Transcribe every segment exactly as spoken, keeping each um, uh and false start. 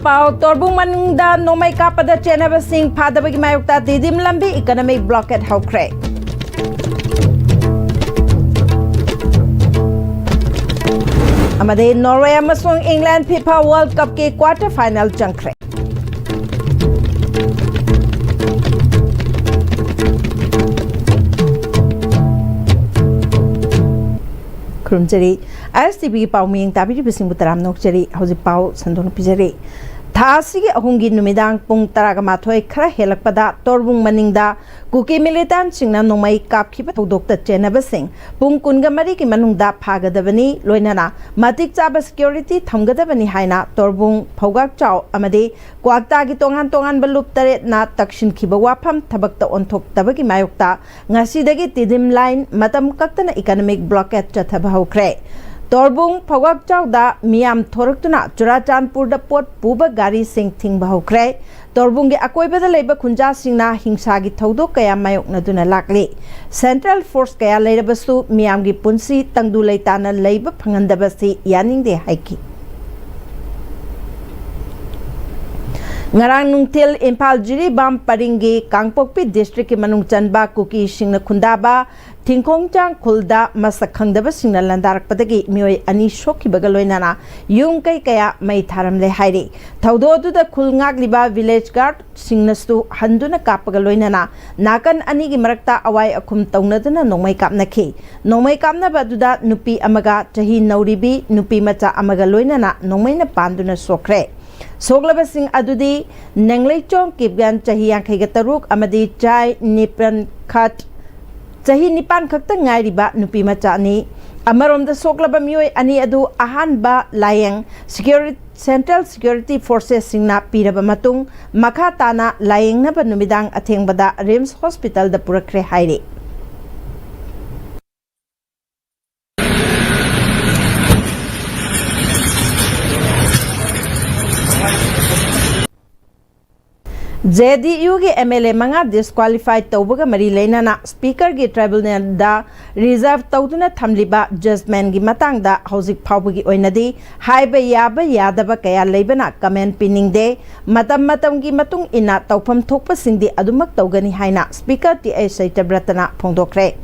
ꯄꯥꯎ꯫ ꯇꯣꯔꯕꯨꯡ ꯃꯅꯨꯡꯗ ꯅꯣꯡꯃꯩ ꯀꯥꯞꯄꯗ ꯆꯦꯟꯅꯕꯁꯤꯡ ꯐꯥꯗꯕꯒꯤ ꯃꯥꯌꯣꯛꯇ ꯇꯤꯗꯤꯝ ꯂꯝꯕꯤ economic blockade ꯍꯧꯈ꯭ꯔꯦ꯫ ꯑꯃꯗꯤ ꯅꯣꯔꯋꯦ ꯑꯃꯁꯨꯡ ꯏꯪꯂꯦꯟ FIFA World Cupꯀꯤ quarter final ꯆꯪꯈ꯭ꯔꯦ꯫ ꯈꯨꯔꯨꯝꯖꯔꯤ꯫ ISTVꯒꯤ ꯄꯥꯎ ꯃꯤꯌꯦꯡ ꯇꯥꯕꯤꯔꯤꯕꯁꯤꯡꯕꯨ ꯇꯔꯥꯝꯅ ꯑꯣꯛꯆꯔꯤ꯫ ꯍꯧꯖꯤꯛ ꯄꯥꯎ ꯁꯟꯗꯣꯛꯅ ꯄꯤꯖꯔꯤ꯫ ꯊꯥ ꯑꯁꯤꯒꯤ ꯑꯍꯨꯝꯒꯤ ꯅꯨꯃꯤꯗꯥꯡ ꯄꯨꯡ ꯇꯔꯥꯒ ꯃꯥꯊꯣꯏ ꯈꯔ ꯍꯦꯜꯂꯛꯄꯗ ꯇꯣꯔꯕꯨꯡ ꯃꯅꯤꯡꯗ ꯀꯨꯀꯤ militantꯁꯤꯡꯅ ꯅꯣꯡꯃꯩ ꯀꯥꯞꯈꯤꯕ ꯊꯧꯗꯣꯛꯇ ꯆꯦꯟꯅꯕꯁꯤꯡ ꯄꯨꯡ ꯀꯨꯟꯒ ꯃꯔꯤꯒꯤ ꯃꯅꯨꯡꯗ ꯐꯥꯒꯗꯕꯅꯤ, ꯂꯣꯏꯅꯅ ꯃꯇꯤꯛ ꯆꯥꯕ security ꯊꯝꯒꯗꯕꯅꯤ ꯍꯥꯏꯅ ꯇꯣꯔꯕꯨꯡ, ꯐꯧꯒꯥꯛꯆꯥꯎ ꯑꯃꯗꯤ ꯀ꯭ꯋꯥꯛꯇꯥꯒꯤ ꯇꯣꯉꯥꯟ ꯇꯣꯉꯥꯟꯕ ꯂꯨꯞ ꯇꯔꯦꯠꯅ ꯇꯛꯁꯤꯟꯈꯤꯕ ꯋꯥꯐꯝ ꯊꯕꯛꯇ ꯑꯣꯟꯊꯣꯛꯇꯕꯒꯤ ꯃꯥꯌꯣꯛꯇ ꯉꯁꯤꯗꯒꯤ ꯇꯤꯗꯤꯝ line ꯃꯇꯝ ꯀꯛꯇꯅ economic blockade ꯆꯠꯊꯕ ꯍꯧꯈ꯭ꯔꯦ꯫ ꯇꯣꯔꯕꯨꯡ, ꯐꯧꯒꯥꯛꯆꯥꯎꯗ ꯃꯤꯌꯥꯝ ꯊꯣꯔꯛꯇꯨꯅ ꯆꯨꯔꯥꯆꯥꯟꯄꯨꯔꯗ ꯄꯣꯠ ꯄꯨꯕ ꯒꯥꯔꯤꯁꯤꯡ ꯊꯤꯡꯕ ꯍꯧꯈ꯭ꯔꯦ꯫ ꯇꯣꯔꯕꯨꯡꯒꯤ ꯑꯀꯣꯏꯕꯗ ꯂꯩꯕ ꯈꯨꯟꯖꯥꯁꯤꯡꯅ ꯍꯤꯡꯁꯥꯒꯤ ꯊꯧꯗꯣꯛ ꯀꯌꯥ ꯃꯥꯌꯣꯛꯅꯗꯨꯅ ꯂꯥꯛꯂꯤ꯫ Central force ꯀꯌꯥ ꯂꯩꯔꯕꯁꯨ ꯃꯤꯌꯥꯝꯒꯤ ꯄꯨꯟꯁꯤ ꯇꯪꯗꯨ ꯂꯩꯇꯥꯅ ꯂꯩꯕ ꯐꯪꯍꯟꯗꯕꯁꯤ ꯌꯥꯅꯤꯡꯗꯦ ꯍꯥꯏꯈꯤ꯫ ꯉꯔꯥꯡ ꯅꯨꯡꯊꯤꯜ ꯏꯝꯐꯥꯜ ꯖꯤꯔꯤꯕꯥꯝ ꯄꯔꯤꯡꯒꯤ ꯀꯥꯡꯄꯣꯛꯄꯤ districtꯀꯤ ꯃꯅꯨꯡ ꯆꯟꯕ ꯀꯨꯀꯤꯁꯤꯡꯅ ꯈꯨꯟꯗꯥꯕ ꯊꯤꯡꯈꯣꯡꯖꯥꯡ ꯈꯨꯜꯗ ꯃꯁꯛ ꯈꯪꯗꯕꯁꯤꯡꯅ ꯂꯥꯟꯗꯥꯔꯛꯄꯗꯒꯤ ꯃꯤꯑꯣꯏ ꯑꯅꯤ ꯁꯣꯛꯈꯤꯕꯒ ꯂꯣꯏꯅꯅ ꯌꯨꯝ ꯀꯩ ꯀꯌꯥ ꯃꯩ ꯊꯥꯔꯝꯂꯦ ꯍꯥꯏꯔꯤ꯫ ꯊꯧꯗꯣꯛ ꯑꯗꯨꯗ ꯈꯨꯜ ꯉꯥꯛꯂꯤꯕ village guardꯁꯤꯡꯅꯁꯨ ꯍꯟꯗꯨꯅ ꯀꯥꯞꯄꯒ ꯂꯣꯏꯅꯅ ꯅꯥꯀꯟ ꯑꯅꯤꯒꯤ ꯃꯔꯛꯇ ꯑꯋꯥꯏ ꯑꯈꯨꯝ ꯇꯧꯅꯗꯨꯅ ꯅꯣꯡꯃꯩ ꯀꯥꯞꯅꯈꯤ꯫ ꯅꯣꯡꯃꯩ ꯀꯥꯞꯅꯕ ꯑꯗꯨꯗ ꯅꯨꯄꯤ ꯑꯃꯒ ꯆꯍꯤ ꯅꯧꯔꯤꯕꯤ ꯅꯨꯄꯤ ꯃꯆꯥ ꯑꯃꯒ ꯂꯣꯏꯅꯅ ꯅꯣꯡꯃꯩꯅ ꯄꯥꯟꯗꯨꯅ ꯁꯣꯛꯈ꯭ꯔꯦ꯫ ꯁꯣꯛꯂꯕꯁꯤꯡ ꯑꯗꯨꯗꯤ ꯅꯦꯡꯂꯩꯆꯣꯡ ꯀꯤꯞꯒꯦꯟ, ꯆꯍꯤ ꯌꯥꯡꯈꯩꯒ ꯇꯔꯨꯛ, ꯑꯃꯗꯤ ꯆꯥꯏ ꯅꯤꯄꯟ ꯈꯠ, ꯆꯍꯤ ꯅꯤꯄꯥꯟ ꯈꯛꯇ ꯉꯥꯏꯔꯤꯕ ꯅꯨꯄꯤ ꯃꯆꯥꯅꯤ꯫ ꯑꯃꯔꯣꯝꯗ ꯁꯣꯛꯂꯕ ꯃꯤꯑꯣꯏ ꯑꯅꯤ ꯑꯗꯨ ꯑꯍꯥꯟꯕ ꯂꯥꯌꯦꯡ security, Central Security Forcesꯁꯤꯡꯅ ꯄꯤꯔꯕ ꯃꯇꯨꯡ, ꯃꯈꯥ ꯇꯥꯅ ꯂꯥꯌꯦꯡꯅꯕ ꯅꯨꯃꯤꯗꯥꯡ ꯑꯊꯦꯡꯕꯗ RIMS hospitalꯗ ꯄꯨꯔꯛꯈ꯭ꯔꯦ ꯍꯥꯏꯔꯤ꯫ ꯖꯦ ꯗꯤ ꯌꯨꯒꯤ ꯑꯦꯝ ꯑꯦꯜ ꯑꯦ ꯃꯉꯥ ꯗꯤꯁꯀ꯭ꯋꯥꯂꯤꯐꯥꯏ ꯇꯧꯕꯒ ꯃꯔꯤ ꯂꯩꯅꯅ ꯁ꯭ꯄꯤꯀꯔꯒꯤ ꯇ꯭ꯔꯥꯏꯕꯨꯅꯦꯜꯗ ꯔꯤꯖꯔꯚ ꯇꯧꯗꯨꯅ ꯊꯝꯂꯤꯕ ꯖꯖꯃꯦꯟꯒꯤ ꯃꯇꯥꯡꯗ ꯍꯧꯖꯤꯛ ꯐꯥꯎꯕꯒꯤ ꯑꯣꯏꯅꯗꯤ ꯍꯥꯏꯕ ꯌꯥꯕ ꯌꯥꯗꯕ ꯀꯌꯥ ꯂꯩꯕꯅ ꯀꯃꯦꯟ ꯄꯤꯅꯤꯡꯗꯦ꯫ ꯃꯇꯝ ꯃꯇꯝꯒꯤ ꯃꯇꯨꯡ ꯏꯟꯅ ꯇꯧꯐꯝ ꯊꯣꯛꯄꯁꯤꯡꯗꯤ ꯑꯗꯨꯃꯛ ꯇꯧꯒꯅꯤ ꯍꯥꯏꯅ ꯁ꯭ꯄꯤꯀꯔ ꯇꯤ ꯑꯩꯆ ꯁꯇ꯭ꯌꯕ꯭ꯔꯇꯅ ꯐꯣꯡꯗꯣꯛꯈ꯭ꯔꯦ꯫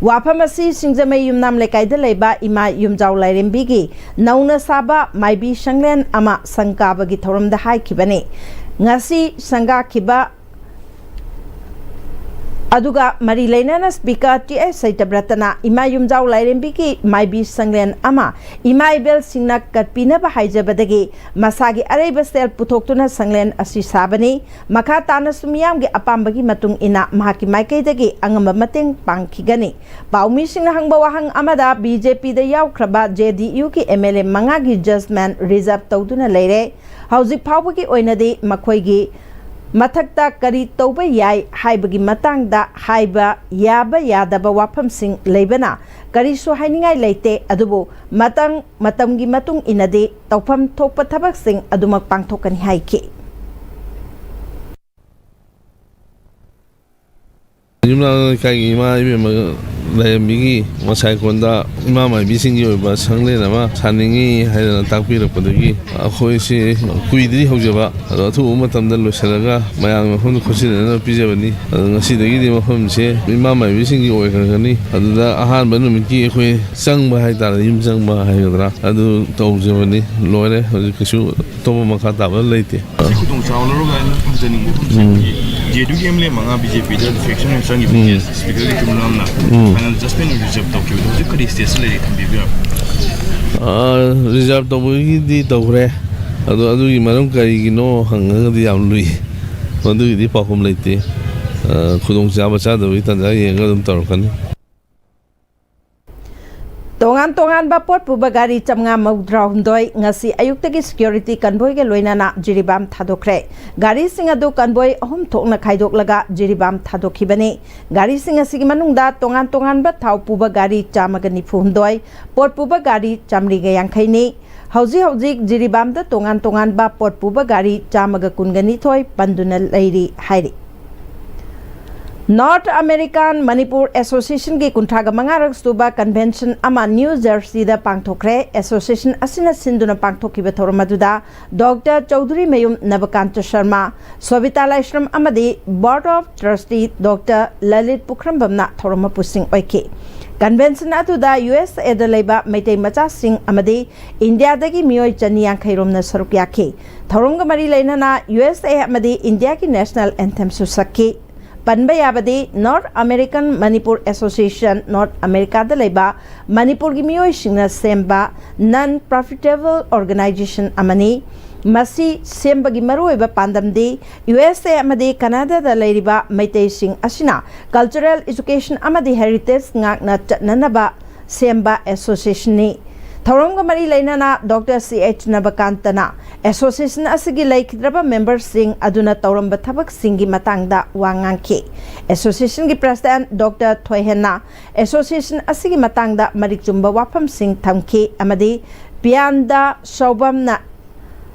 ꯋꯥꯐꯝ ꯑꯁꯤ ꯁꯤꯡꯖꯃꯩ ꯌꯨꯝꯅꯥꯝ ꯂꯩꯀꯥꯏꯗ ꯂꯩꯕ ꯏꯃꯥ ꯌꯨꯝꯖꯥꯎ ꯂꯥꯏꯔꯦꯝꯕꯤꯒꯤ ꯅꯧꯅ ꯁꯥꯕ ꯃꯥꯏꯕꯤ ꯁꯪꯂꯦꯟ ꯑꯃ ꯁꯪꯒꯥꯕꯒꯤ ꯊꯧꯔꯝꯗ ꯍꯥꯏꯈꯤꯕꯅꯤ꯫ ꯉꯁꯤ ꯁꯪꯒꯥꯈꯤꯕ ꯑꯗꯨꯒ ꯃꯔꯤ ꯂꯩꯅꯅ ꯁ꯭ꯄꯤꯀꯔ ꯇꯤ ꯑꯩꯆ ꯁꯇ꯭ꯌꯕ꯭ꯔꯇꯅ ꯏꯃꯥ ꯌꯨꯝꯖꯥꯎ ꯂꯥꯏꯔꯦꯝꯕꯤꯒꯤ ꯃꯥꯏꯕꯤ ꯁꯪꯂꯦꯟ ꯑꯃ ꯏꯃꯥ ꯏꯕꯦꯜꯁꯤꯡꯅ ꯀꯠꯄꯤꯅꯕ ꯍꯥꯏꯖꯕꯗꯒꯤ ꯃꯁꯥꯒꯤ ꯑꯔꯩꯕ ꯁꯦꯜ ꯄꯨꯊꯣꯛꯇꯨꯅ ꯁꯪꯂꯦꯟ ꯑꯁꯤ ꯁꯥꯕꯅꯤ꯫ ꯃꯈꯥ ꯇꯥꯅꯁꯨ ꯃꯤꯌꯥꯝꯒꯤ ꯑꯄꯥꯝꯕꯒꯤ ꯃꯇꯨꯡ ꯏꯟꯅ ꯃꯍꯥꯛꯀꯤ ꯃꯥꯏꯀꯩꯗꯒꯤ ꯑꯉꯝꯕ ꯃꯇꯦꯡ ꯄꯥꯡꯈꯤꯒꯅꯤ꯫ ꯄꯥꯎꯃꯤꯁꯤꯡꯅ ꯍꯪꯕ ꯋꯥꯍꯪ ꯑꯃꯗ ꯕꯤ ꯖꯦ ꯄꯤꯗ ꯌꯥꯎꯈ꯭ꯔꯕ ꯖꯦ ꯗꯤ ꯌꯨꯒꯤ ꯑꯦꯝ ꯑꯦꯜ ꯑꯦ ꯃꯉꯥꯒꯤ ꯖꯖꯃꯦꯟ ꯔꯤꯖꯔꯚ ꯇꯧꯗꯨꯅ ꯂꯩꯔꯦ꯫ ꯍꯧꯖꯤꯛ ꯐꯥꯎꯕꯒꯤ ꯑꯣꯏꯅꯗꯤ ꯃꯈꯣꯏꯒꯤ ꯃꯊꯛꯇ ꯀꯔꯤ ꯇꯧꯕ ꯌꯥꯏ ꯍꯥꯏꯕꯒꯤ ꯃꯇꯥꯡꯗ ꯍꯥꯏꯕ ꯌꯥꯕ ꯌꯥꯗꯕ ꯋꯥꯐꯝꯁꯤꯡ ꯂꯩꯕꯅ ꯀꯔꯤꯁꯨ ꯍꯥꯏꯅꯤꯡꯉꯥꯏ ꯂꯩꯇꯦ, ꯑꯗꯨꯕꯨ ꯃꯇꯝ ꯃꯇꯝꯒꯤ ꯃꯇꯨꯡ ꯏꯟꯅꯗꯤ ꯇꯧꯐꯝ ꯊꯣꯛꯄ ꯊꯕꯛꯁꯤꯡ ꯑꯗꯨꯃꯛ ꯄꯥꯡꯊꯣꯛꯀꯅꯤ ꯍꯥꯏꯈꯤ꯫ ꯌꯨꯝꯅꯥꯝ ꯂꯩꯀꯥꯏꯒꯤ ꯏꯃꯥ ꯏꯕꯦꯝꯃ ꯂꯥꯏꯔꯦꯝꯕꯤꯒꯤ ꯃꯁꯥꯏꯀꯣꯟꯗ ꯏꯃꯥ ꯃꯥꯏꯕꯤꯁꯤꯡꯒꯤ ꯑꯣꯏꯕ ꯁꯪꯂꯦꯟ ꯑꯃ ꯁꯥꯅꯤꯡꯉꯤ ꯍꯥꯏꯗꯅ ꯇꯥꯛꯄꯤꯔꯛꯄꯗꯒꯤ ꯑꯩꯈꯣꯏꯁꯤ ꯀꯨꯏꯗ꯭ꯔꯤ ꯍꯧꯖꯕ, ꯑꯗꯣ ꯑꯊꯨꯕ ꯃꯇꯝꯗ ꯂꯣꯏꯁꯤꯜꯂꯒ ꯃꯌꯥꯝꯒꯤ ꯃꯐꯝꯗ ꯈꯣꯠꯆꯤꯟꯅꯅꯕ ꯄꯤꯖꯕꯅꯤ꯫ ꯑꯗꯣ ꯉꯁꯤꯗꯒꯤꯗꯤ ꯃꯐꯝꯁꯦ ꯏꯃꯥ ꯃꯥꯏꯕꯤꯁꯤꯡꯒꯤ ꯑꯣꯏꯈ꯭ꯔꯒꯅꯤ꯫ ꯑꯗꯨꯗ ꯑꯍꯥꯟꯕ ꯅꯨꯃꯤꯠꯀꯤ ꯑꯩꯈꯣꯏ ꯆꯪꯕ ꯍꯥꯏꯇꯥꯔꯦ, ꯌꯨꯝ ꯆꯪꯕ ꯍꯥꯏꯒꯗ꯭ꯔꯥ, ꯑꯗꯨ ꯇꯧꯖꯕꯅꯤ꯫ ꯂꯣꯏꯔꯦ, ꯍꯧꯖꯤꯛ ꯀꯩꯁꯨ ꯑꯇꯣꯞꯄ ꯃꯈꯥ ꯇꯥꯕ ꯂꯩꯇꯦ꯫ ꯁꯤ ꯈꯨꯗꯣꯡꯆꯥꯕ ꯂꯧꯔꯒ ꯑꯩꯅ ꯍꯪꯖꯅꯤꯡꯕ ꯃꯐꯝꯁꯦ, ꯑꯩꯈꯣꯏꯒꯤ ꯖꯦ ꯗꯤ ꯌꯨꯒꯤ ꯑꯦꯝ ꯑꯦꯜ ꯑꯦ ꯃꯉꯥ ꯕꯤ ꯖꯦ ꯄꯤꯗ ꯗꯤꯐꯦꯛꯁꯟ ꯑꯣꯏꯅ ꯆꯪꯈꯤꯕꯁꯦ ꯁ꯭ꯄꯤꯀꯔꯒꯤ ꯆꯨꯝꯅ ꯌꯥꯝꯅ ꯐꯥꯏꯅꯦꯜ ꯖꯁꯃꯦꯟ ꯑꯣꯏꯅ ꯔꯤꯖꯔꯚ ꯇꯧꯈꯤꯕꯗꯣ ꯍꯧꯖꯤꯛ ꯀꯔꯤ ꯁ꯭ꯇꯦꯖꯇ ꯂꯩꯔꯤ ꯊꯝꯕꯤꯕ ꯌꯥꯕ꯭ꯔꯥ? ꯔꯤꯖꯥꯔꯚ ꯇꯧꯕꯒꯤꯗꯤ ꯇꯧꯈ꯭ꯔꯦ, ꯑꯗꯣ ꯑꯗꯨꯒꯤ ꯃꯔꯝ ꯀꯔꯤꯒꯤꯅꯣ ꯍꯪꯉꯒꯗꯤ ꯌꯥꯝ ꯂꯨꯏ꯫ ꯃꯗꯨꯒꯤꯗꯤ ꯄꯥꯎꯈꯨꯝ ꯂꯩꯇꯦ꯫ ꯈꯨꯗꯣꯡꯆꯥꯕ ꯆꯥꯗꯕꯒꯤ ꯇꯥꯟꯖꯥ ꯌꯦꯡꯉꯒ ꯑꯗꯨꯝ ꯇꯧꯔꯛꯀꯅꯤ꯫ ꯇꯣꯉꯥꯟ ꯇꯣꯉꯥꯟꯕ ꯄꯣꯠ ꯄꯨꯕ ꯒꯥꯔꯤ ꯆꯥꯝꯃꯉꯥ ꯃꯧꯗ꯭ꯔꯥꯍꯨꯝꯗꯣꯏ ꯉꯁꯤ ꯑꯌꯨꯛꯇꯒꯤ ꯁꯦꯀ꯭ꯌꯨꯔꯤꯇꯤ ꯀꯟꯚꯣꯏꯒ ꯂꯣꯏꯅꯅ ꯖꯤꯔꯤꯕꯥꯝ ꯊꯥꯗꯣꯛꯈ꯭ꯔꯦ꯫ ꯒꯥꯔꯤꯁꯤꯡ ꯑꯗꯨ ꯀꯟꯚꯣꯏ ꯑꯍꯨꯝ ꯊꯣꯛꯅ ꯈꯥꯏꯗꯣꯛꯂꯒ ꯖꯤꯔꯤꯕꯥꯝ ꯊꯥꯗꯣꯛꯈꯤꯕꯅꯤ꯫ ꯒꯥꯔꯤꯁꯤꯡ ꯑꯁꯤꯒꯤ ꯃꯅꯨꯡꯗ ꯇꯣꯉꯥꯟ ꯇꯣꯉꯥꯟꯕ ꯊꯥꯎ ꯄꯨꯕ ꯒꯥꯔꯤ ꯆꯥꯝꯃꯒ ꯅꯤꯐꯨ ꯍꯨꯝꯗꯣꯏ, ꯄꯣꯠ ꯄꯨꯕ ꯒꯥꯔꯤ ꯆꯥꯃꯔꯤꯒ ꯌꯥꯡꯈꯩꯅꯤ꯫ ꯍꯧꯖꯤꯛ ꯍꯧꯖꯤꯛ ꯖꯤꯔꯤꯕꯥꯝꯗ ꯇꯣꯉꯥꯟ ꯇꯣꯉꯥꯟꯕ ꯄꯣꯠ ꯄꯨꯕ ꯒꯥꯔꯤ ꯆꯥꯝꯃꯒ ꯀꯨꯟꯒ ꯅꯤꯊꯣꯏ ꯄꯟꯗꯨꯅ ꯂꯩꯔꯤ ꯍꯥꯏꯔꯤ꯫ North American Manipur Associationꯒꯤ ꯀꯨꯟꯊ꯭ꯔꯥꯒ ꯃꯉꯥꯔꯛ ꯁꯨꯕ convention ꯑꯃ ꯅ꯭ꯌꯨ ꯖꯔꯁꯤꯗ ꯄꯥꯡꯊꯣꯛꯈ꯭ꯔꯦ꯫ Association ꯑꯁꯤꯅ ꯁꯤꯟꯗꯨꯅ ꯄꯥꯡꯊꯣꯛꯈꯤꯕ ꯊꯧꯔꯝ ꯑꯗꯨꯗ ꯗꯣꯛꯇꯔ ꯆꯧꯙꯨꯔꯤ ꯃꯌꯨꯝ ꯅꯕꯀꯥꯟꯇ ꯁꯔꯃ, ꯁꯣꯕꯤꯇꯥ ꯂꯥꯏꯁ꯭ꯔꯝ ꯑꯃꯗꯤ Board of Trustee doctor Lalit ꯄꯨꯈ꯭ꯔꯝꯕꯝꯅ ꯊꯧꯔꯝ ꯃꯄꯨꯁꯤꯡ ꯑꯣꯏꯈꯤ꯫ Convention ꯑꯗꯨꯗ ꯌꯨ ꯑꯦꯁ ꯑꯦꯗ ꯂꯩꯕ ꯃꯩꯇꯩ ꯃꯆꯥꯁꯤꯡ ꯑꯃꯗꯤ ꯏꯟꯗꯤꯌꯥꯗꯒꯤ ꯃꯤꯑꯣꯏ ꯆꯅꯤ ꯌꯥꯡꯈꯩ ꯔꯣꯝꯅ ꯁꯔꯨꯛ ꯌꯥꯈꯤ꯫ ꯊꯧꯔꯝꯒ ꯃꯔꯤ ꯂꯩꯅꯅ ꯌꯨ ꯑꯦꯁ ꯑꯦ ꯑꯃꯗꯤ ꯏꯟꯗꯤꯌꯥꯒꯤ national anthemꯁꯨ ꯁꯛꯈꯤ꯫ ꯄꯟꯕ ꯌꯥꯕꯗꯤ North American Manipur Association, North Americaꯗ ꯂꯩꯕ ꯃꯅꯤꯄꯨꯔꯒꯤ ꯃꯤꯑꯣꯏꯁꯤꯡꯅ ꯁꯦꯝꯕ non profitable organization ꯑꯃꯅꯤ꯫ ꯃꯁꯤ ꯁꯦꯝꯕꯒꯤ ꯃꯔꯨꯑꯣꯏꯕ ꯄꯥꯟꯗꯝꯗꯤ ꯌꯨ ꯑꯦꯁ ꯑꯦ ꯑꯃꯗꯤ ꯀꯅꯥꯗꯥꯗ ꯂꯩꯔꯤꯕ ꯃꯩꯇꯩꯁꯤꯡ ꯑꯁꯤꯅ cultural, education ꯑꯃꯗꯤ heritage ꯉꯥꯛꯅ ꯆꯠꯅꯅꯕ ꯁꯦꯝꯕ associationꯅꯤ꯫ ꯊꯧꯔꯝꯒ ꯃꯔꯤ ꯂꯩꯅꯅ ꯗꯣꯛꯇꯔ ꯁꯤ ꯑꯩꯆ ꯅꯕꯀꯥꯟꯇꯅ association ꯑꯁꯤꯒꯤ ꯂꯩꯈꯤꯗ꯭ꯔꯕ memberꯁꯤꯡ ꯑꯗꯨꯅ ꯇꯧꯔꯝꯕ ꯊꯕꯛꯁꯤꯡꯒꯤ ꯃꯇꯥꯡꯗ ꯋꯥ ꯉꯥꯡꯈꯤ꯫ Associationꯒꯤ president ꯗꯣꯛꯇꯔ ꯊꯣꯏꯍꯦꯟꯅ association ꯑꯁꯤꯒꯤ ꯃꯇꯥꯡꯗ ꯃꯔꯤꯛ ꯆꯨꯝꯕ ꯋꯥꯐꯝꯁꯤꯡ ꯊꯝꯈꯤ ꯑꯃꯗꯤ ꯄꯤꯌꯥꯟꯗ ꯁꯧꯕꯝꯅ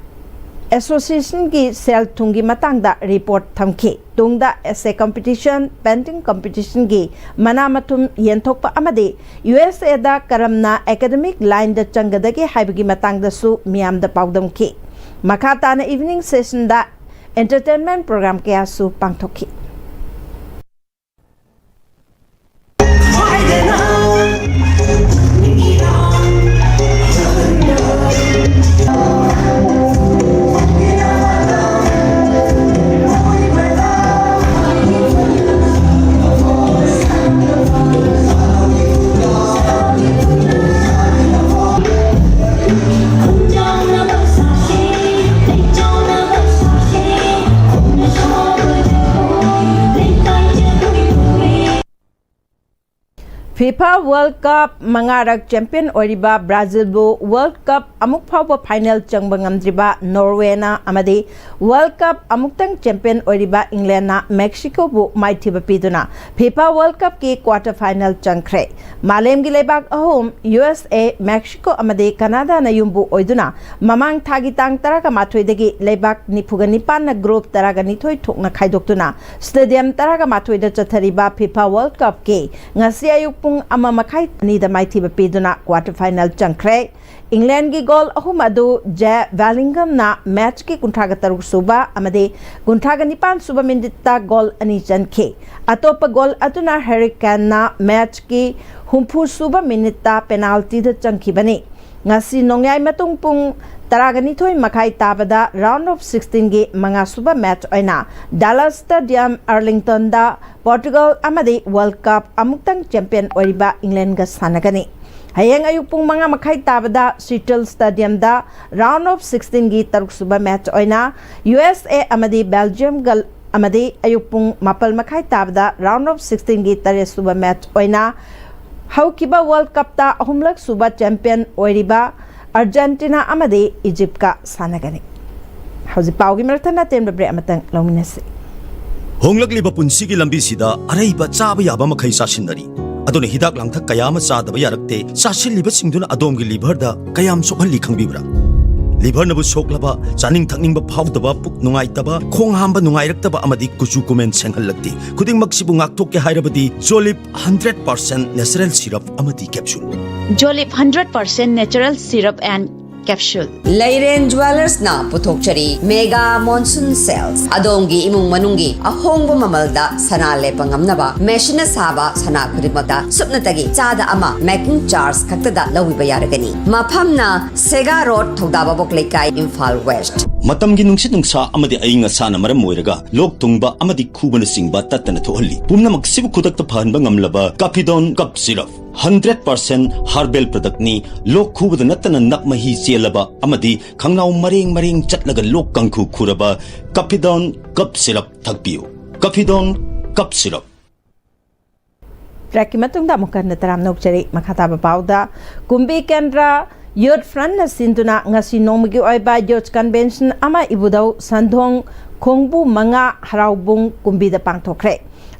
associationꯒꯤ ꯁꯦꯜ ꯊꯨꯝꯒꯤ ꯃꯇꯥꯡꯗ report ꯊꯝꯈꯤ꯫ ꯇꯨꯡꯗ essay competition, painting competitionꯒꯤ ꯃꯅꯥ ꯃꯊꯨꯝ ꯌꯦꯟꯊꯣꯛꯄ ꯑꯃꯗꯤ ꯌꯨ ꯑꯦꯁ ꯑꯦꯗ ꯀꯔꯝꯅ academic lineꯗ ꯆꯪꯒꯗꯒꯦ ꯍꯥꯏꯕꯒꯤ ꯃꯇꯥꯡꯗꯁꯨ ꯃꯤꯌꯥꯝꯗ ꯄꯥꯎꯗꯝꯈꯤ꯫ ꯃꯈꯥ ꯇꯥꯅ evening sessionꯗ entertainment program ꯀꯌꯥꯁꯨ ꯄꯥꯡꯊꯣꯛꯈꯤ꯫ FIFA World Cup ꯃꯉꯥꯔꯛ ꯆꯦꯝꯄꯤꯌꯟ ꯑꯣꯏꯔꯤꯕ ꯕ꯭ꯔꯥꯖꯤꯜꯕꯨ World Cup ꯑꯃꯨꯛ ꯐꯥꯎꯕ ꯐꯥꯏꯅꯦꯜ ꯆꯪꯕ ꯉꯝꯗ꯭ꯔꯤꯕ ꯅꯣꯔꯋꯦꯅ ꯑꯃꯗꯤ World Cup ꯑꯃꯨꯛꯇꯪ ꯆꯦꯝꯄꯤꯌꯟ ꯑꯣꯏꯔꯤꯕ ꯏꯪꯂꯦꯟꯅ ꯃꯦꯛꯁꯤꯀꯣꯕꯨ ꯃꯥꯏꯊꯤꯕ ꯄꯤꯗꯨꯅ FIFA World Cupꯀꯤ ꯀ꯭ꯋꯥꯔꯇꯔ ꯐꯥꯏꯅꯦꯜ ꯆꯪꯈ꯭ꯔꯦ꯫ ꯃꯥꯂꯦꯝꯒꯤ ꯂꯩꯕꯥꯛ ꯑꯍꯨꯝ, ꯌꯨ ꯑꯦꯁ ꯑꯦ, ꯃꯦꯛꯁꯤꯀꯣ ꯑꯃꯗꯤ ꯀꯅꯥꯗꯥꯅ ꯌꯨꯝꯕꯨ ꯑꯣꯏꯗꯨꯅ, ꯃꯃꯥꯡ ꯊꯥꯒꯤ ꯇꯥꯡ ꯇꯔꯥꯒ ꯃꯥꯊꯣꯏꯗꯒꯤ ꯂꯩꯕꯥꯛ ꯅꯤꯐꯨꯒ ꯅꯤꯄꯥꯟꯅ ꯒ꯭ꯔꯨꯞ ꯇꯔꯥꯒ ꯅꯤꯊꯣꯏ ꯊꯣꯛꯅ ꯈꯥꯏꯗꯣꯛꯇꯨꯅ ꯁ꯭ꯇꯦꯗꯤꯌꯝ ꯇꯔꯥꯒ ꯃꯥꯊꯣꯏꯗ ꯆꯠꯊꯔꯤꯕ FIFA World Cupꯀꯤ ꯉꯁꯤ ꯑꯌꯨꯛ ꯄꯨꯡ ꯑꯃ ꯃꯈꯥꯏ, ꯑꯅꯤꯗ ꯃꯥꯏꯊꯤꯕ ꯄꯤꯗꯨꯅ ꯀ꯭ꯋꯥꯔꯇꯔ ꯐꯥꯏꯅꯦꯜ ꯆꯪꯈ꯭ꯔꯦ꯫ ꯏꯪꯂꯦꯟꯒꯤ ꯒꯣꯜ ꯑꯍꯨꯝ ꯑꯗꯨ ꯖꯦ ꯕꯦꯂꯤꯡꯒꯝꯅ ꯃꯦꯆꯀꯤ ꯀꯨꯟꯊ꯭ꯔꯥꯒ ꯇꯔꯨꯛ ꯁꯨꯕ ꯑꯃꯗꯤ ꯀꯨꯟꯊ꯭ꯔꯥꯒ ꯅꯤꯄꯥꯟ ꯁꯨꯕ ꯃꯤꯅꯤꯠꯇ ꯒꯣꯜ ꯑꯅꯤ ꯆꯟꯈꯤ꯫ ꯑꯇꯣꯞꯄ ꯒꯣꯜ ꯑꯗꯨꯅ ꯍꯦꯔꯤ ꯀꯦꯟꯅ ꯃꯦꯆꯀꯤ ꯍꯨꯝꯐꯨ ꯁꯨꯕ ꯃꯤꯅꯤꯠꯇ ꯄꯦꯅꯥꯜꯇꯤꯗ ꯆꯟꯈꯤꯕꯅꯤ꯫ ꯉꯁꯤ ꯅꯣꯡꯌꯥꯏ ꯃꯇꯨꯡ ꯄꯨꯡ ꯇꯔꯥꯒ ꯅꯤꯊꯣꯏ ꯃꯈꯥꯏ ꯇꯥꯕꯗ round of sixteenꯒꯤ ꯃꯉꯥ ꯁꯨꯕ ꯃꯦꯆ ꯑꯣꯏꯅ ꯗꯥꯂꯥꯁ ꯁ꯭ꯇꯦꯗꯤꯌꯝ ꯑꯥꯔꯂꯤꯡꯇꯟꯗ ꯄꯣꯔꯇꯨꯒꯜ ꯑꯃꯗꯤ World Cup ꯑꯃꯨꯛꯇꯪ ꯆꯦꯝꯄꯤꯌꯟ ꯑꯣꯏꯔꯤꯕ ꯏꯪꯂꯦꯟꯒ ꯁꯥꯟꯅꯒꯅꯤ꯫ ꯍꯌꯦꯡ ꯑꯌꯨꯛ ꯄꯨꯡ ꯃꯉꯥ ꯃꯈꯥꯏ ꯇꯥꯕꯗ ꯁꯤꯇꯜ ꯁ꯭ꯇꯦꯗꯤꯌꯝꯗ round of sixteenꯒꯤ ꯇꯔꯨꯛ ꯁꯨꯕ ꯃꯦꯆ ꯑꯣꯏꯅ ꯌꯨ ꯑꯦꯁ ꯑꯦ ꯑꯃꯗꯤ ꯕꯦꯜꯖꯤꯌꯝꯒ ꯑꯃꯗꯤ ꯑꯌꯨꯛ ꯄꯨꯡ ꯃꯥꯄꯜ ꯃꯈꯥꯏ ꯇꯥꯕꯗ round of sixteenꯒꯤ ꯇꯔꯦꯠ ꯁꯨꯕ ꯃꯦꯆ ꯑꯣꯏꯅ ꯍꯧꯈꯤꯕ World Cupꯇ ꯑꯍꯨꯝꯂꯛ ꯁꯨꯕ ꯆꯦꯝꯄꯤꯌꯟ ꯑꯣꯏꯔꯤꯕ ꯑꯔꯖꯦꯟꯇꯤꯅꯥ ꯑꯃꯗꯤ ꯏꯖꯤꯞꯀ ꯁꯥꯟꯅꯒꯅꯤ꯫ ꯍꯧꯖꯤꯛ ꯄꯥꯎꯒꯤ ꯃꯔꯛ ꯊꯠꯅ ꯑꯇꯦꯟꯕ ꯕ꯭ꯔꯦꯛ ꯑꯃꯇꯪ ꯂꯧꯃꯤꯟꯅꯁꯤ꯫ ꯍꯣꯡꯂꯛꯂꯤꯕ ꯄꯨꯟꯁꯤꯒꯤ ꯂꯝꯕꯤꯁꯤꯗ ꯑꯔꯩꯕ ꯆꯥꯕ ꯌꯥꯕ ꯃꯈꯩ ꯆꯥꯁꯤꯟꯅꯔꯤ꯫ ꯑꯗꯨꯅ ꯍꯤꯗꯥꯛ ꯂꯥꯡꯊꯛ ꯀꯌꯥ ꯑꯃ ꯆꯥꯗꯕ ꯌꯥꯔꯛꯇꯦ꯫ ꯆꯥꯁꯤꯜꯂꯤꯕꯁꯤꯡꯗꯨꯅ ꯑꯗꯣꯝꯒꯤ ꯂꯤꯚꯔꯗ ꯀꯌꯥꯝ ꯁꯣꯛꯍꯜꯂꯤ ꯈꯪꯕꯤꯕ꯭ꯔꯥ? ꯂꯤꯚꯔꯅꯕꯨ ꯁꯣꯛꯂꯕ, ꯆꯥꯅꯤꯡ ꯊꯛꯅꯤꯡꯕ ꯐꯥꯎꯗꯕ, ꯄꯨꯛ ꯅꯨꯡꯉꯥꯏꯇꯕ, ꯈꯣꯡ ꯍꯥꯝꯕ ꯅꯨꯡꯉꯥꯏꯔꯛꯇꯕ ꯑꯃꯗꯤ ꯀꯨꯆꯨ ꯀꯨꯃꯦꯟ ꯁꯦꯡꯍꯜꯂꯛꯇꯦ꯫ ꯈꯨꯗꯤꯡꯃꯛꯁꯤꯕꯨ ꯉꯥꯛꯊꯣꯛꯀꯦ ꯍꯥꯏꯔꯕꯗꯤ ꯖꯣꯂꯤꯞ ꯍꯟꯗ꯭ꯔꯦꯠ ꯄꯥꯔꯁꯦꯟ natural syrup ꯑꯃꯗꯤ capsule꯫ Jolip hundred percent natural syrup and capsule. ꯂꯩꯔꯦꯟ ꯖ꯭ꯋꯦꯂꯔꯁꯅ ꯄꯨꯊꯣꯛꯆꯔꯤ ꯃꯦꯒꯥ ꯃꯣꯟꯁꯨꯟ ꯁꯦꯜꯁ꯫ ꯑꯗꯣꯝꯒꯤ ꯏꯃꯨꯡ ꯃꯅꯨꯡꯒꯤ ꯑꯍꯣꯡꯕ ꯃꯃꯜꯗ ꯁꯅꯥ ꯂꯦꯞꯄ ꯉꯝꯅꯕ ꯃꯦꯁꯤꯟꯅ ꯁꯥꯕ ꯁꯅꯥ ꯈꯨꯗꯤꯡꯃꯛꯇ ꯁꯨꯞꯅꯇꯒꯤ ꯆꯥꯗ ꯑꯃ ꯃꯦꯀꯤꯡ ꯆꯥꯔꯖ ꯈꯛꯇꯗ ꯂꯧꯕꯤꯕ ꯌꯥꯔꯒꯅꯤ꯫ ꯃꯐꯝꯅ ꯁꯦꯒꯥ ꯔꯣꯗ, ꯊꯧꯗꯥꯕꯕꯣꯛ ꯂꯩꯀꯥꯏ, ꯏꯝꯐꯥꯜ ꯋꯦꯁ꯭ꯠ꯫ ꯃꯇꯝꯒꯤ ꯅꯨꯡꯁꯤꯠ ꯅꯨꯡꯁꯥ ꯑꯃꯗꯤ ꯑꯏꯪ ꯑꯁꯥꯅ ꯃꯔꯝ ꯑꯣꯏꯔꯒ ꯂꯣꯛ ꯊꯨꯡꯕ ꯑꯃꯗꯤ ꯈꯨꯕꯅꯆꯤꯡꯕ ꯇꯠꯇꯅ ꯊꯣꯛꯍꯜꯂꯤ꯫ ꯄꯨꯝꯅꯃꯛꯁꯤꯕꯨ ꯈꯨꯗꯛꯇ ꯐꯍꯟꯕ ꯉꯝꯂꯕ ꯀꯥꯐꯤꯗꯣꯟ cough syrup. Hundred percent herbal ꯄ꯭ꯔꯗꯛꯅꯤ꯫ ꯂꯣꯛ ꯈꯨꯕꯗ ꯅꯠꯇꯅ ꯅꯞ ꯃꯍꯤ ꯆꯦꯜꯂꯕ ꯑꯃꯗꯤ ꯈꯪꯅꯥꯎ ꯃꯔꯦꯡ ꯃꯔꯦꯡ ꯆꯠꯂꯒ ꯂꯣꯛ ꯀꯥꯡꯈꯨ ꯈꯨꯔꯕ ꯀꯥꯐꯤꯗꯣꯟ ꯀꯞ ꯁꯤꯔꯞ ꯊꯛꯄꯤꯌꯨ꯫ ꯀꯥꯐꯤꯗꯣꯟ cough syrup. ꯕ꯭ꯔꯦꯛꯀꯤ ꯃꯇꯨꯡꯗ ꯑꯃꯨꯛ ꯍꯟꯅ ꯇꯔꯥꯝꯅ ꯑꯣꯛꯆꯔꯤ꯫ ꯃꯈꯥ ꯇꯥꯕ ꯄꯥꯎꯗ, ꯀꯨꯝꯕꯤ ꯀꯦꯟꯗ꯭ꯔ ꯌꯨꯠ ꯐ꯭ꯔꯟꯠꯅ ꯁꯤꯟꯗꯨꯅ ꯉꯁꯤ ꯅꯣꯡꯃꯒꯤ ꯑꯣꯏꯕ ꯌꯨꯠ ꯀꯟꯚꯦꯟꯁꯟ ꯑꯃ ꯏꯕꯨꯙꯧ ꯁꯟꯗꯣꯡ ꯈꯣꯡꯕꯨ ꯃꯉꯥ ꯍꯔꯥꯎꯕꯨꯡ ꯀꯨꯝꯕꯤꯗ ꯄꯥꯡꯊꯣꯛꯈ꯭ꯔꯦ꯫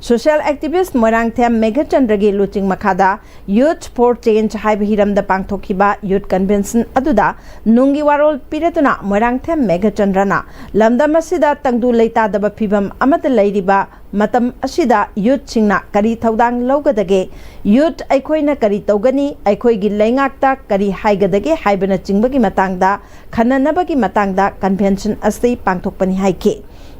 ꯁꯣꯁꯤꯌꯦꯜ ꯑꯦꯛꯇꯤꯚꯤꯁ꯭ꯠ ꯃꯣꯏꯔꯥꯡꯊꯦꯝ ꯃꯦꯘꯆꯟꯗ꯭ꯔꯒꯤ ꯂꯨꯆꯤꯡ ꯃꯈꯥꯗ Youth for Change ꯍꯥꯏꯕ ꯍꯤꯔꯝꯗ ꯄꯥꯡꯊꯣꯛꯈꯤꯕ ꯌꯨꯠ ꯀꯟꯚꯦꯟꯁꯟ ꯑꯗꯨꯗ ꯅꯨꯡꯒꯤ ꯋꯥꯔꯣꯜ ꯄꯤꯔꯗꯨꯅ ꯃꯣꯏꯔꯥꯡꯊꯦꯝ ꯃꯦꯘꯆꯟꯗ꯭ꯔꯅ ꯂꯝꯗꯝ ꯑꯁꯤꯗ ꯇꯪꯗꯨ ꯂꯩꯇꯥꯗꯕ ꯐꯤꯚꯝ ꯑꯃꯗ ꯂꯩꯔꯤꯕ ꯃꯇꯝ ꯑꯁꯤꯗ ꯌꯨꯠꯁꯤꯡꯅ ꯀꯔꯤ ꯊꯧꯗꯥꯡ ꯂꯧꯒꯗꯒꯦ, ꯌꯨꯠ ꯑꯩꯈꯣꯏꯅ ꯀꯔꯤ ꯇꯧꯒꯅꯤ, ꯑꯩꯈꯣꯏꯒꯤ ꯂꯩꯉꯥꯛꯇ ꯀꯔꯤ ꯍꯥꯏꯒꯗꯒꯦ ꯍꯥꯏꯕꯅꯆꯤꯡꯕꯒꯤ ꯃꯇꯥꯡꯗ ꯈꯟꯅꯅꯕꯒꯤ ꯃꯇꯥꯡꯗ ꯀꯟꯚꯦꯟꯁꯟ ꯑꯁꯤ ꯄꯥꯡꯊꯣꯛꯄꯅꯤ ꯍꯥꯏꯈꯤ꯫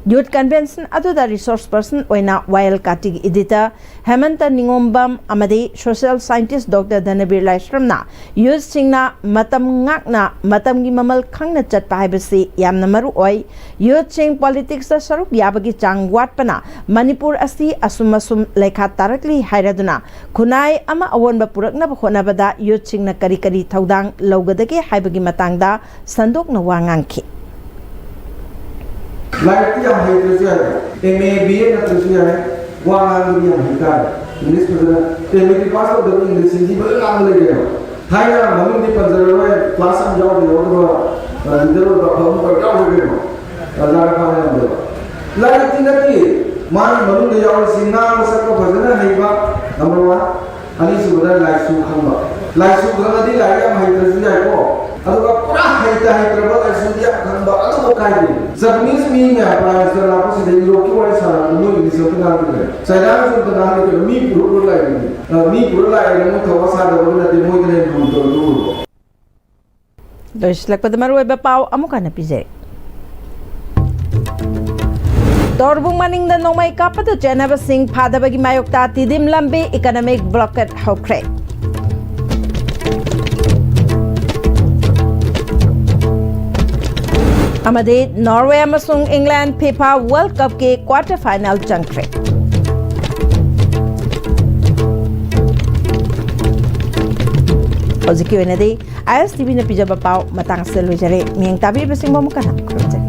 ꯌꯨꯠ ꯀꯟꯚꯦꯟꯁꯟ ꯑꯗꯨꯗ ꯔꯤꯁꯣꯔꯁ ꯄꯔꯁꯟ ꯑꯣꯏꯅ ꯋꯥꯌꯦꯜ ꯀꯥꯇꯤꯒꯤ ꯏꯗꯤꯇꯔ ꯍꯦꯃꯟꯇ ꯅꯤꯉꯣꯝꯕꯝ ꯑꯃꯗꯤ ꯁꯣꯁꯤꯌꯦꯜ ꯁꯥꯏꯟꯇꯤꯁ꯭ꯠ ꯗꯣꯛꯇꯔ ꯙꯅꯕꯤꯔ ꯂꯥꯏꯁ꯭ꯔꯝꯅ ꯌꯨꯠꯁꯤꯡꯅ ꯃꯇꯝ ꯉꯥꯛꯅ ꯃꯇꯝꯒꯤ ꯃꯃꯜ ꯈꯪꯅ ꯆꯠꯄ ꯍꯥꯏꯕꯁꯤ ꯌꯥꯝꯅ ꯃꯔꯨ ꯑꯣꯏ꯫ ꯌꯨꯠꯁꯤꯡ ꯄꯣꯂꯤꯇꯤꯛꯁꯇ ꯁꯔꯨꯛ ꯌꯥꯕꯒꯤ ꯆꯥꯡ ꯋꯥꯠꯄꯅ ꯃꯅꯤꯄꯨꯔ ꯑꯁꯤ ꯑꯁꯨꯝ ꯑꯁꯨꯝ ꯂꯩꯈꯥ ꯇꯥꯔꯛꯂꯤ ꯍꯥꯏꯔꯗꯨꯅ ꯈꯨꯟꯅꯥꯏ ꯑꯃ ꯑꯑꯣꯟꯕ ꯄꯨꯔꯛꯅꯕ ꯍꯣꯠꯅꯕꯗ ꯌꯨꯠꯁꯤꯡꯅ ꯀꯔꯤ ꯀꯔꯤ ꯊꯧꯗꯥꯡ ꯂꯧꯒꯗꯒꯦ ꯍꯥꯏꯕꯒꯤ ꯃꯇꯥꯡꯗ ꯁꯟꯗꯣꯛꯅ ꯋꯥ ꯉꯥꯡꯈꯤ꯫ ꯂꯥꯏꯔꯤꯛꯇꯤ ꯌꯥꯝ ꯍꯩꯇ꯭ꯔꯁꯨ ꯌꯥꯏ, ꯑꯦꯝ ꯑꯦ, ꯕꯤ ꯑꯦ ꯅꯠꯇ꯭ꯔꯁꯨ ꯌꯥꯏ, ꯋꯥ ꯉꯥꯡꯕꯗꯤ ꯌꯥꯝ ꯍꯩ ꯇꯥꯔꯦ꯫ ꯏꯪꯂꯤꯁ ꯐꯖꯅ, ꯑꯦ, ꯃꯦꯇ꯭ꯔꯤꯛ ꯄꯥꯁ ꯇꯧꯗꯕ ꯏꯪꯂꯤꯁ ꯍꯤꯟꯗꯤ ꯐꯖꯅ ꯉꯥꯡꯕ ꯂꯩ ꯀꯩꯅꯣ꯫ ꯊꯥꯏꯅ ꯃꯃꯤꯡꯗꯤ ꯄꯟꯖꯔꯔꯣꯏ, ꯀ꯭ꯂꯥꯁ ꯑꯃ ꯌꯥꯎꯗ ꯌꯥꯎꯗꯕ, ꯑ, ꯂꯤꯗꯔ ꯑꯣꯏꯕ ꯑꯐꯕ ꯑꯃ ꯌꯥꯎꯔꯦ ꯀꯩꯅꯣ꯫ ꯑ, ꯂꯥꯏꯔꯤꯛ ꯄꯥꯕ ꯌꯥꯝꯗꯕ꯫ ꯂꯥꯏꯔꯤꯛꯇꯤ ꯅꯠꯇꯦ, ꯃꯥꯒꯤ ꯃꯅꯨꯡꯗ ꯌꯥꯎꯔꯤꯁꯤ ꯉꯥꯡꯕ ꯁꯛꯄ ꯐꯖꯅ ꯍꯩꯕ, number one꯫ ꯑꯅꯤꯁꯨꯕꯗ ꯂꯥꯏꯁꯨ ꯈꯪꯕ꯫ ꯂꯥꯏꯁꯨ ꯈꯪꯉꯗꯤ ꯂꯥꯏꯔꯤꯛ ꯌꯥꯝ ꯍꯩꯇ꯭ꯔꯁꯨ ꯌꯥꯏꯀꯣ꯫ ꯑꯗꯨꯒ ꯄꯨꯔꯥ ꯍꯩꯇ ꯍꯩꯇ꯭ꯔꯕ ꯂꯥꯏꯁꯨꯗꯤ ꯌꯥꯝ ꯈꯪꯕ ꯑꯗꯨꯕꯨ ꯀꯥꯏꯗꯦ꯫ ꯖꯄꯅꯤꯁ ꯃꯤ ꯃꯌꯥꯝ ꯄ꯭ꯔꯥꯏꯝ ꯃꯤꯅꯤꯁꯇꯔ ꯂꯥꯛꯄꯁꯤꯗ ꯌꯨꯔꯣꯞꯀꯤ ꯋꯥꯔꯤ ꯁꯥꯟꯅꯕꯗ ꯃꯣꯏ ꯏꯪꯂꯤꯁ ꯑꯝꯇ ꯉꯥꯡꯗ꯭ꯔꯦ꯫ ꯆꯥꯏꯅꯥꯒꯤꯁꯨ ꯑꯝꯇ ꯉꯥꯡꯗꯦ ꯀꯩꯅꯣ꯫ ꯃꯤ ꯄꯨꯔ ꯄꯨꯔ ꯂꯥꯛꯏꯅꯤ꯫ ꯑ, ꯃꯤ ꯄꯨꯔ ꯂꯥꯛꯑꯦꯅ ꯃꯣꯏ ꯊꯧꯋꯥ ꯁꯥꯗꯕꯗꯨ ꯅꯠꯇꯦ, ꯃꯣꯏꯗꯅ ꯍꯦꯟꯅ ꯂꯨꯗ꯭ꯔꯣ ꯂꯨꯔꯕꯣ? ꯂꯣꯏꯁꯤꯜꯂꯛꯄꯗ ꯃꯔꯨꯑꯣꯏꯕ ꯄꯥꯎ ꯑꯃꯨꯛ ꯍꯟꯅ ꯄꯤꯖꯔꯤ꯫ ꯇꯣꯔꯕꯨꯡ ꯃꯅꯤꯡꯗ ꯅꯣꯡꯃꯩ ꯀꯥꯞꯄꯗ ꯆꯦꯟꯅꯕꯁꯤꯡ ꯐꯥꯗꯕꯒꯤ ꯃꯥꯌꯣꯛꯇ ꯇꯤꯗꯤꯝ ꯂꯝꯕꯤ ꯏꯀꯅꯣꯃꯤꯛ ꯕ꯭ꯂꯣꯀꯦꯠ ꯍꯧꯈ꯭ꯔꯦ꯫ ꯑꯃꯗꯤ ꯅꯣꯔꯋꯦ ꯑꯃꯁꯨꯡ ꯏꯪꯂꯦꯟ ꯐꯤꯐꯥ ꯋꯥꯔꯜꯗ ꯀꯞꯀꯤ ꯀ꯭ꯋꯥꯔꯇꯔ ꯐꯥꯏꯅꯦꯜ ꯆꯪꯈ꯭ꯔꯦ꯫ ꯍꯧꯖꯤꯛꯀꯤ ꯑꯣꯏꯅꯗꯤ ꯑꯥꯏ ꯑꯦꯁ ꯇꯤ ꯚꯤꯅ ꯄꯤꯖꯕ ꯄꯥꯎ ꯃꯇꯥꯡ ꯑꯁꯤꯗ ꯂꯣꯏꯖꯔꯦ꯫ ꯃꯤꯠꯌꯦꯡ ꯇꯥꯕꯤꯔꯤꯕꯁꯤꯡꯕꯨ ꯑꯃꯨꯛ ꯍꯟꯅ ꯈꯨꯔꯨꯝꯖꯔꯤ꯫